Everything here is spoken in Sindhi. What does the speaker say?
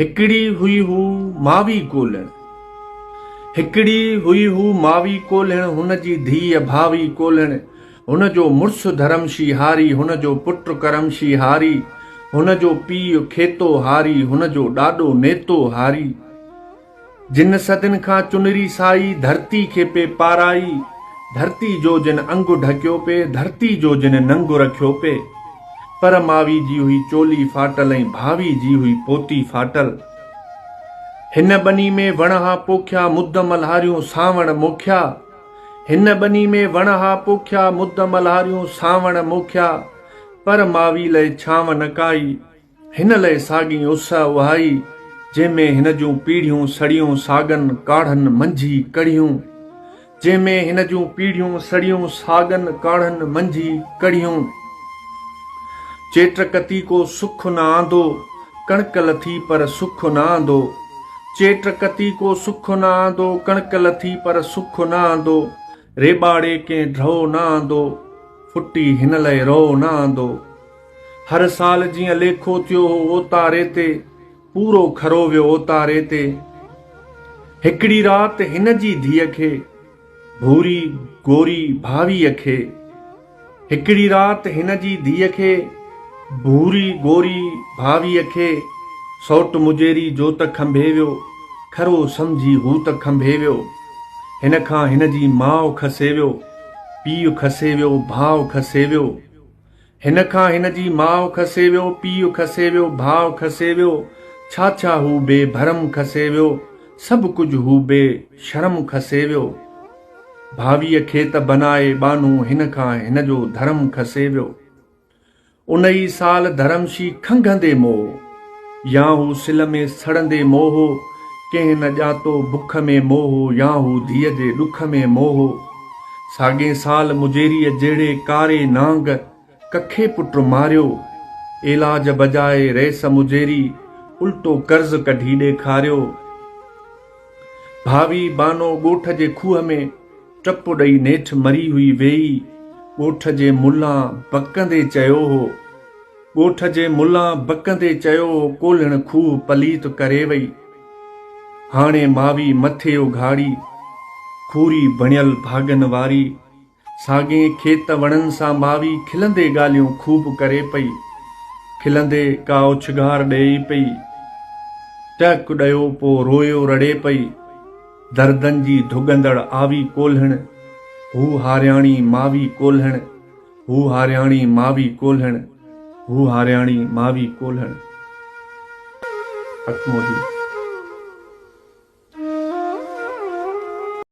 هڪڙي هئي هو ماوي ڪولهڻ. هڪڙي هئي هو ماوي ڪولهڻ هن جي ڌيء ڀاوي ڪولهڻ هن جو مڙس ڌرمشي هاري هن جو پٽ ڪرمشي هاري هن جو پيء کيتو هاري هن جو ڏاڏو نيتو هاري. جن صدين کان چنري سائي ڌرتي کي پي پارائي، ڌرتي جو جن انگ ڍڪيو پي، ڌرتي جو جن ننگ رکيو پي. پر ماوي جي هئي چولي ڦاٽل ۽ ڀاوي جي هئي پوتي ڦاٽل. هن ٻني ۾ وڻ ها پوکيا مد ملهاريون سانوڻ موکيا. هن ٻني ۾ وڻ ها پوکيا مد ملهاريون سانوڻ موکيا. پر ماوي لئه ڇانو نه ڪائي. هن لئه ساڳي اس اهائي، جنهن ۾ هن جون پيڙهيون سڙيون ساڳن ڪاڙهن منجهي ڪڙهيون. جنهن ۾ هن جون پيڙهيون سڙيون ساڳن ڪاڙهن منجهي ڪڙهيون. چيٽ ڪتي ڪو سک نه آندو، ڪڻڪ لٿي پر سک نه آندو. چيٽ ڪتي ڪو سک نه آندو، ڪڻڪ لٿي پر سک نه آندو. ريٻاڙي ڪنهن ڍؤ نه آندو، ڦٽي هن لئه رئو نه آندو. هر سال جيئن ليکو ٿيو هو اوتاري تي، پورو کرو ويو اوتاري تي. هڪڙي رات هن جي ڌيء کي، ڀوري گوري ڀاويء کي. هڪڙي رات هن جي ڌيء کي، ڀوري گوري ڀاويء کي، سئوٽ مجيري جو ته کنڀي ويو، کرو سمجهي هو ته کنڀي ويو. هن کان هن جي ماء کسي ويو، پيء کسي ويو، ڀاء کسي ويو. هن کان هن جي ماء کسي ويو، پيء کسي ويو، ڀاء کسي ويو، ڇا ڇا هو بي ڀرم کسي ويو، سڀ ڪجهه هو بي شرم کسي ويو. ڀاويء کي ته بنائي ٻانهو هن کان هن جو ڌرم کسي ويو. ان ئي سال ڌرمشي کنگهندي موهو. يا هو سل ۾ سڙندي موهو، ڪنهن نه ڄاتو بک ۾ موهو يا هو ڌيء جي ڏک ۾ موهو. ساڳئين سال مجيريء جهڙي ڪاري نانگ ڪکي پٽ ماريو. علاج بجاء رئيس مجيري الٽو قرض ڪڍي ڏيکاريو. ڀاوي بانو ڳوٺ جي کوهه ۾ ٽپ ڏئي نيٺ مري هئي ويئي. ڳوٺ جي ملان بڪندي چيو هو. ڳوٺ جي ملان بڪندي چيو هو ڪولهڻ کوهه پليت ڪري وئي. هاڻي ماوي مٿي اگهاڙي، کوري بڻيل ڀاڳن واري. ساڳين کيت وڻن سان ماوي کلندي ڳالهيون خوب ڪري پئي. کلندي ڪا اوڇگار ڏيئي پئي. ٽهڪ ڏيو پو روئيو رڙي پئي. دردن جي ڌڳندڙ آوي ڪولهڻ، هو هارياڻي ماوي ڪولهڻ. هو هارياڻي ماوي ڪولهڻ، هو هارياڻي ماوي ڪولهڻ. حق موجود.